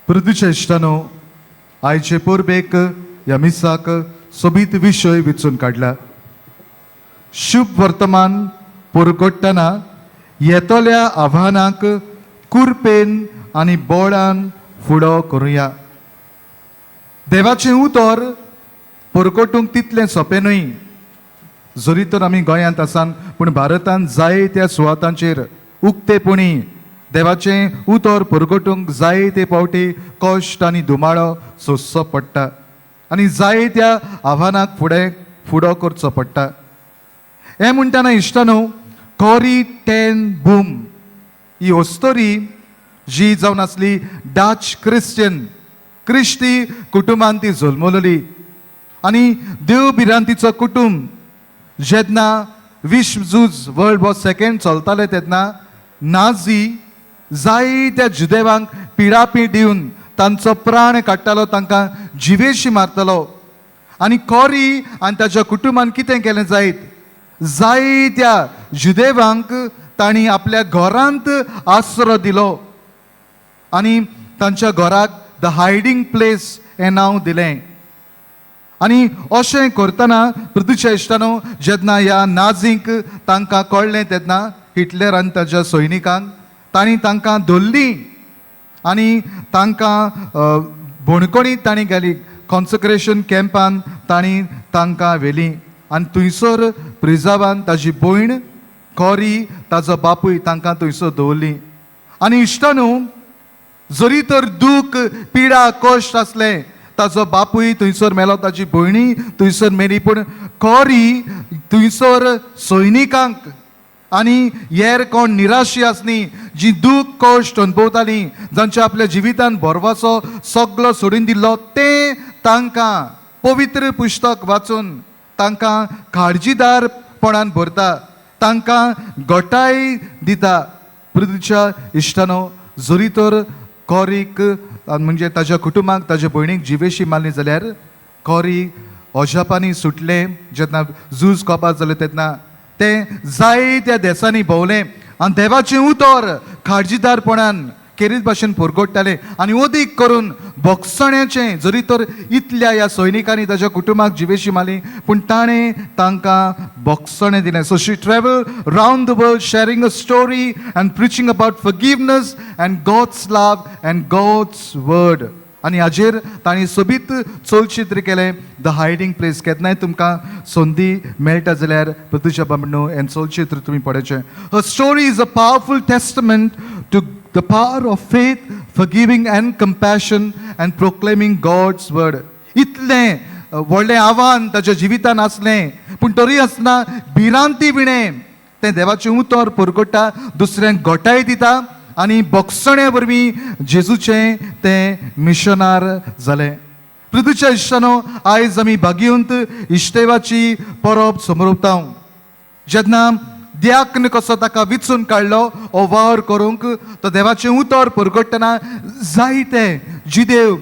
पृथ्वीच्या इश्टानो, आयचे परबेक ह्या मिसाक सोबीत विशय विचून काडला. शुभ वर्तमान परगट्टना येतल्या आव्हानाक कुरपेन आनी बोळान फुडो करुया. देवाचें उतर परगटूंक तितलें सोंपें न्हय. जरी तर आमी गोंयांत आसान, पूण भारतांत जायत्या सुवातांचेर उक्तेपणी देवाचें उतर परगटूंक जायते फावटी कश्ट आनी धुमाळो सोंसचो पडटा आनी जायत्या आव्हानाक फुडें फुडो करचो पडटा. हें म्हणटना इश्टानो, कॉरी टेन बूम ही अस्तोरी जी जावन आसली डच क्रिश्चन, क्रिस्ती कुटुंबान ती जल्मलोली आनी देव भिरांतीचो कुटुंब. जेन्ना विश्व झूज, वर्ल्ड वॉर सेकंड चलतालें, तेन्ना नाझी जायत्या जुदेवांक पिडापीड दिवन तांचो प्राण काडटालो, तांकां जिवेशी मारतालो. आनी कॉरी आनी ताच्या कुटुंबान कितें केलें जायत, जायत्या जुदेवांक तांणी आपल्या घरांत आसरो दिलो आनी तांच्या घराक the hiding place हें नांव दिलें. आनी अशें करतना, पृथ्वीच्या इश्टानो, जेन्ना ह्या नाझींक तांकां कळ्ळें, तेन्ना हिटलर आनी ताच्या सैनिकांक तांणी तांकां धरलीं आनी तांकां बणकणीत तांणी गेली. कॉन्सक्रेशन कॅम्पान तांणी तांकां व्हेलीं आनी थंयसर प्रिजावान ताजी भयण कॉरी, ताजो बापूय तांकां थंयसर दवरलीं. आनी इश्टानू, जरी तर दूख, पिडा, कश्ट आसले, ताजो बापूय थंयसर मेलो, ताजी भयणी थंयसर मेली, पूण कॉरी थंयसर सैनिकांक आनी हेर कोण निराशी आसली, जी दूख कश्ट अणभवताली, जांच्या आपल्या जिवितान भरवासो सगलो सोडून दिल्लो, ते तांकां पवित्र पुस्तक वाचून तांकां काळजीदारपणान भरता, तांकां घटाय दिता. पृथ्वीच्या इश्टानो, जरी तर कॉरीक म्हणजे ताज्या कुटुंबाक, ताज्या भयणीक जिवेशी मारली जाल्यार कॉरी अजापांनी सुटलें. जेन्ना झूज कबार जालें, तेन्ना तें जायत्या देसांनी भोंवलें आनी देवाचें उतर काळजीदारपणान केरीत भाशेन परगट्टालें आनी अदीक करून भोगसण्याचें. जरी तर इतल्या ह्या सैनिकांनी ताज्या कुटुंबाक जिवेशी मारली, पूण ताणें तांकां भोगसणें दिलें. So she travel round the world sharing a story and preaching about forgiveness and God's love and God's word. आनी हाजेर तांणी सोबीत चलचित्र केलें, the hiding place. केन्नाय तुमकां संदी मेळटा जाल्यार, पृथ्वीच्या बाबा, हें चलचित्र तुमी पळोवचें. Her story is a powerful testament to the power of faith, forgiving and compassion and proclaiming God's word. इतलें व्हडलें आव्हान ताच्या जिवितान आसलें, पूण तरी आसतना भिरांती विणें तें देवाचें उतर परगट्टा, दुसऱ्यांक घटाय दिता आनी भोगसण्या वरवीं जेजूचें तें मिशनार जालें. पृथ्वीच्या इश्टानो, आयज आमी भाग्यवंत इश्टेवाची परब समरोपता. जेन्ना द्याक्न कसो ताका विचून काडलो हो वावर करूंक, तो देवाचें उतर परगट्टना जायते जिदेव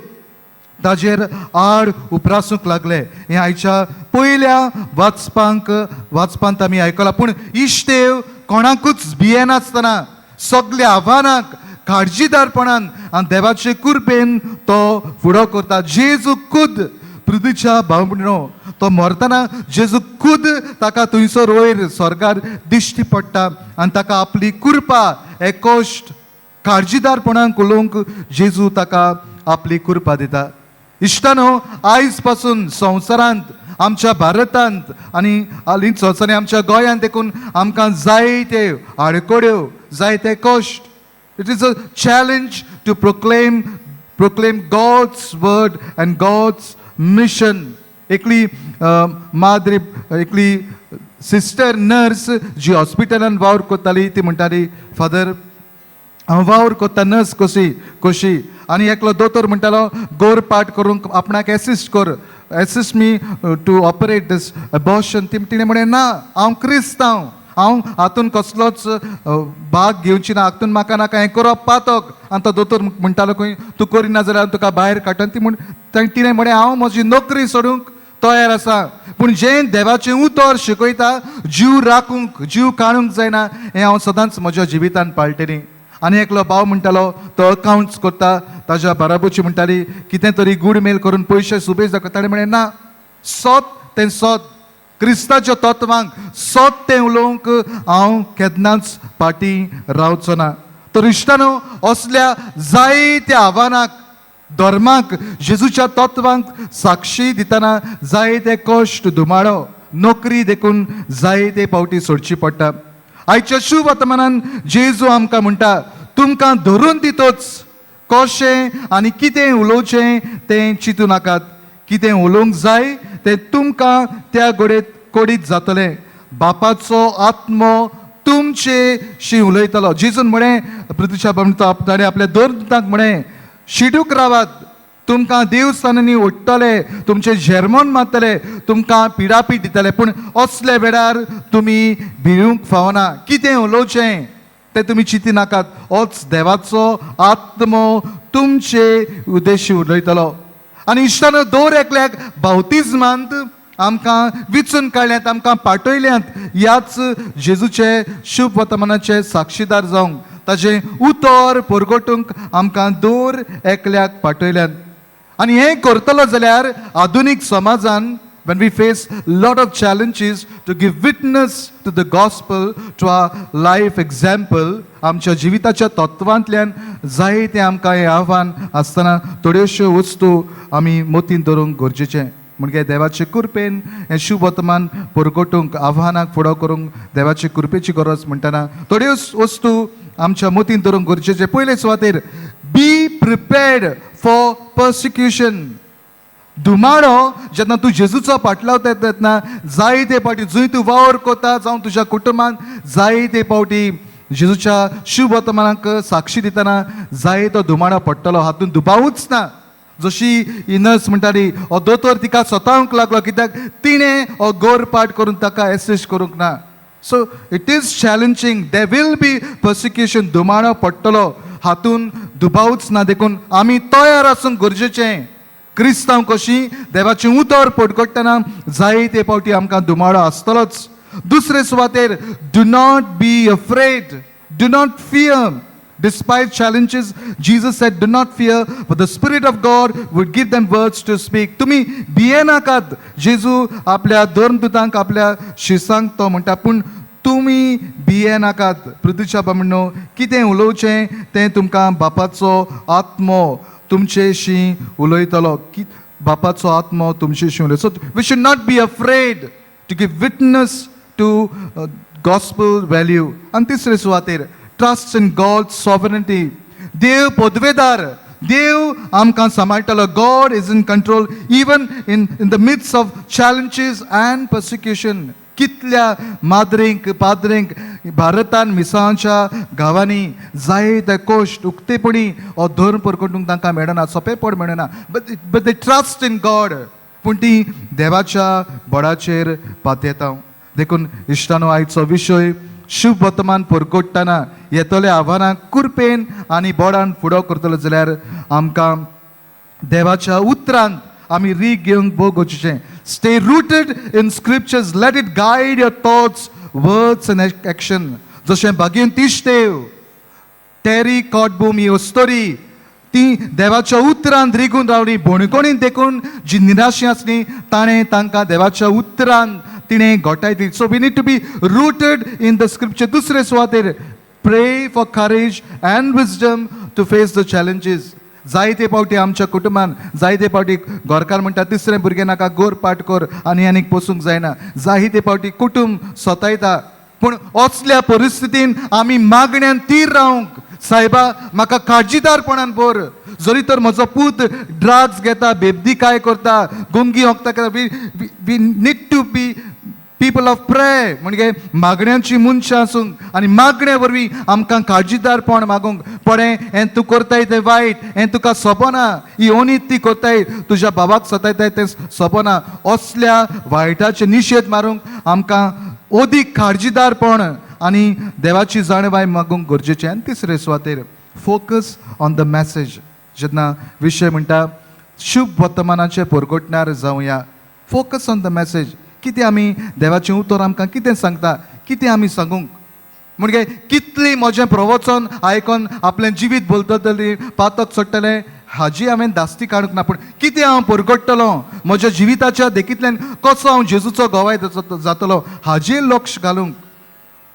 ताजेर आड उप्रासूंक लागले, हें आयच्या पयल्या वाचपांक वाचपांत आमी आयकलां. पूण इश्टेव कोणाकूच भियेनासतना सगल्या आव्हानाक काळजीदारपणान आनी देवाचे कृपेन तो फुडो करता. जेजू खुद, पृथ्वीच्या भावनो, तो मरतना जेजू खुद ताका थंयसर वयर स्वर्गार दिश्टी पडटा आनी ताका आपली कृपा, हे कश्ट काळजीदारपणान उलोवंक जेजू ताका आपली कृपा दिता. इश्टानो, आयज पासून संवसारांत, आमच्या भारतांत आनी हालींच संवसारांत आमच्या गोंयांत देखून आमकां जायते आडखळ्यो, जायते कश्ट. It is a challenge to proclaim God's word and God's mission. एकली माद्री, एकली सिस्टर नर्स जी हॉस्पिटलान वावर करताली, ती म्हणटाली, "फादर, हांव वावर करता नर्स कशी कशी." आनी एकलो दोतोर म्हणटालो, "गोरपाट करूंक आपणाक एसिस्ट कर, assist me to operate this abortion." ती तिणें म्हणलें, "ना, हांव क्रिस्तांव, हांव हातून कसलोच भाग घेवची ना, हातून म्हाका नाका, हें करप पातक." आनी तो दोतोर म्हणटालो खंय, "तूं करिना जाल्यार हांव तुका भायर काडटा." ती म्हण तिणें म्हणलें, "हांव म्हजी नोकरी सोडूंक तयार आसा, पूण जें देवाचें उतर शिकयता, जीव राखूंक, जीव काडूंक जायना, हें हांव सदांच म्हज्या जिवितान पाळटली." आनी एकलो भाव म्हणटालो तो अकावंट्स करता, ताज्या बाराबोची म्हणटाली कितें तरी गुडमेल करून पयशे सुबेज दाखयता. ताणें म्हणलें ना, सत तें सत, क्रिस्ताच्या तत्वांक सत तें उलोवंक हांव केन्नाच फाटीं रावचो ना. तर इश्टानो, असल्या जायत्या आव्हानाक, धर्माक, जेजूच्या तत्वांक साक्षी दितना जायते कश्ट, धुमाळो, नोकरी देखून जायते पावटी सोडची पडटा. आयच्या शुभ वर्तमानान जेजू आमकां म्हणटा, तुमकां धरून दितोच कशें आनी कितें उलोवचें तें चिंतू नाकात. कितें उलोवंक जाय तें तुमकां त्या घडयेक कळीत जातलें. बापाचो आत्मो तुमचे शी उलयतलो. जेजून म्हळें, पृथ्वीच्या ताणें आपल्या दोन दुतांक म्हळें, शिटूक रावात, तुमकां देवस्थानांनी ओडटले, तुमचे झेरमोन मारतले, तुमकां पिडापीड दितले, पूण असल्या वेळार तुमी भिवूंक फावना. कितें उलोवचें तें तुमी चिंती नाकात. होच देवाचो आत्मो तुमचे उद्देशी उलयतलो. आनी इश्टानो, दर एकल्याक बावतिज्मांत आमकां विचून काडल्यात, आमकां पाठयल्यात ह्याच जेजूचे शुभ वर्तमानाचे साक्षीदार जावंक, ताजें उतर परगटूंक आमकां दर एकल्याक पाठयल्यात. आनी हें करतलो जाल्यार आधुनीक समाजान, when we face lot of challenges to give witness to the gospel to our life example, आमच्या जिविताच्या तत्वांतल्यान जायतें आमकां हें आव्हान आसतना थोड्योश्यो वस्तू आमी मतींत दवरूंक गरजेचें. म्हणजे देवाचे कृपेन हें शुभ वर्तमान परगटूंक, आव्हानाक फुडो करूंक देवाचे कृपेची गरज म्हणटना थोड्यो वस्तू आमच्या मतींत दवरूंक गरजेचें. पयले सुवातेर, बी प्रिपेर्ड फॉर पर्सिक्युशन. धुमाडो जेन्ना तूं जेजूचो पाटलावता तेन्ना जायते फावटी जंय तूं वावर करता, जावं तुज्या कुटुंबान, जायते फावटी जेजूच्या शुभ वर्तमानाक साक्षी दितना जायतो धुमाडो पडटलो, हातूंत दुबावूच ना. जशी ही नर्स म्हणटाली, हो दोतोर तिका सतावंक लागलो कित्याक तिणें हो गोरपाट करून ताका एसिस्ट करूंक ना. So it is challenging, there will be persecution. धुमाडो पडटलो, हातून दुबावूच ना. देखून आमी तयार आसूंक गरजेचें. क्रिस्तांव कशी देवाचें उतर पडकडटना जायते फावटी आमकां धुमाडो आसतलोच. दुसरे सुवातेर, do not be afraid, do not fear. Despite challenges, Jesus said, "Do not fear, for the Spirit of God would give them words to speak." तुम्ही भियेनाकात. जेजू आपल्या दोन दुतांक, आपल्या शिसांक तो म्हणटा, पूण तुमी भियेनाकात. पृथ्वीच्या बामणो, कितें उलोवचें तें तुमकां बापाचो आत्मो तुमचेशी उलयतलो, की बापाचो आत्मो तुमचेशी उलय. So we should not be afraid to give witness to gospel value. आनी तिसरे सुवातेर, ट्रस्ट इन गॉड सॉवरनिटी. देव पदवेदार, देव आमकां सांबाळटलो. God is in control even in the midst of challenges and persecution. कितल्या माद्रींक, पाद्रींक भारतान मिसांच्या गांवांनी जायते कश्ट, उक्तेपणी हो धर्म परगटूंक तांकां मेळना, सोंपेपण मेळना, but they trust in God. पूण ती देवाच्या बळाचेर पातयेता. देखून इश्टानो, आयचो विशय शुभ वर्तमान परगटतना येतले आव्हानां कुरपेन आनी बोडान फुडो करतलो जाल्यार आमकां देवाच्या उतरान आमी रीग घेवंक भोव गरजेचें. Stay rooted in scriptures. Let it guide your thoughts, words and action. जशें भाग्यवंत इश्टेव, टेरी कॉटबूम ही अस्तोरी, ती देवाच्या उतरान रिगून रावली. बणकोणीन देखून जी निराशी आसली, ताणें तांकां देवाच्या उतरान तिणें गोठायली. So we need to be rooted in the scripture. दुसरे सुवातेर, pray for courage and wisdom to face the challenges. जायते फावटी आमच्या कुटुंबान, जायते फावटी घरकार म्हणटा, तिसरें भुरगें नाका, गोर पाट कर आनी आनीक पोसूंक जायना. जायते फावटी कुटुंब सतायता, पूण असल्या परिस्थितीन आमी मागण्यान थीर रावंक, सायबा म्हाका काळजीदारपणान भर, जरी तर म्हजो पूत ड्रग्स घेता, बेबदीकाय करता, गुंगी ओकता, we need to be people of prayer. म्हणजे मागण्यांची मनशां आसूंक आनी मागण्या वरवीं आमकां काळजीदारपण मागूंक पडे. हें तूं करताय तें वायट, हें तुका सोबना, ही ओनीत ती करताय, तुज्या बाबाक सतायताय तें सोबना. असल्या वायटाचे निशेध मारूंक आमकां अदीक काळजीदारपण आनी देवाची जाणवाय मागूंक गरजेचें. आनी तिसरे सुवातेर, focus on the message. जेन्ना विशय म्हणटा शुभ वर्तमानाचे परगटणार जावया, focus on the message. कितें आमी देवाचें उतर आमकां कितें सांगता, कितें आमी सांगूंक. म्हणजे कितली म्हजें प्रवचन आयकोन आपलें जिवीत बदलतली, पातक सोडटलें, हाजी हांवें धास्ती काडूंक ना. पूण कितें हांव परगट्टलो म्हज्या जिविताच्या देखींतल्यान, कसो हांव जेजूचो गवाय जातलो हाजेर लक्ष घालूंक,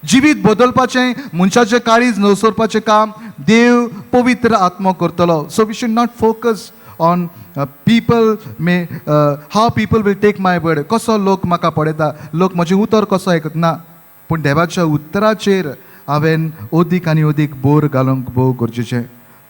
जिवीत बदलपाचें, मनशाचें काळीज नवसरपाचें काम देव पवित्र आत्मो करतलो. So we should not focus on people may how people will take my word, कसो लोक म्हाका पळयता, लोक म्हजें उतर कसो आयकता ना, पूण देवाच्या उतराचेर हांवें अदीक आनी अदीक भर घालूंक भोव गरजेचें.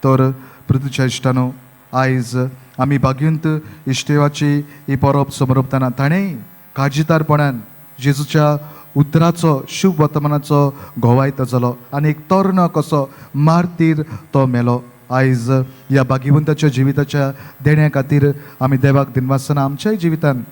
तर पृथ्वीच्या इश्टानो, आयज आमी भाग्यंत इश्टेवाची ही परब समरपतना ताणें काळजीदारपणान जेजूच्या उतराचो, शुभ वर्तमानाचो गोवायतो जालो आनी एक तरणो कसो मार्तीर तो मेलो. आयज ह्या भाग्यवंताच्या जिविताच्या देण्या खातीर आमी देवाक दिनवासना. आमच्याय जिवितान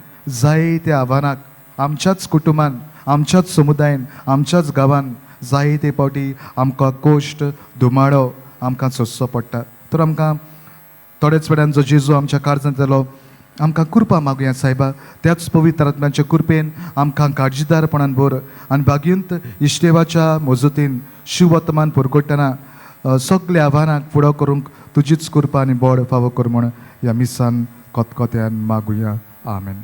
जायत्या आव्हानाक आमच्याच कुटुंबान, आमच्याच समुदायान, आमच्याच गांवान जायते फावटी आमकां कोश्ट धुमाळो आमकां सोंसचो पडटा. तर आमकां थोड्याच वेळान जो जेजू आमच्या काळजांत जालो, आमकां कृपा मागुया, सायबा, त्याच पवित्र आत्म्याच्या कृपेन आमकां काळजीदारपणान भर आनी भाग्यंत इश्टेवाच्या मजतीन शिववर्तमान पुरगोट्टना सगल्या आव्हानाक फुडो करूंक तुजीच कृपा आनी बळ फावो कर म्हूण ह्या मिसान खतखत्यान मागुया. आमेन.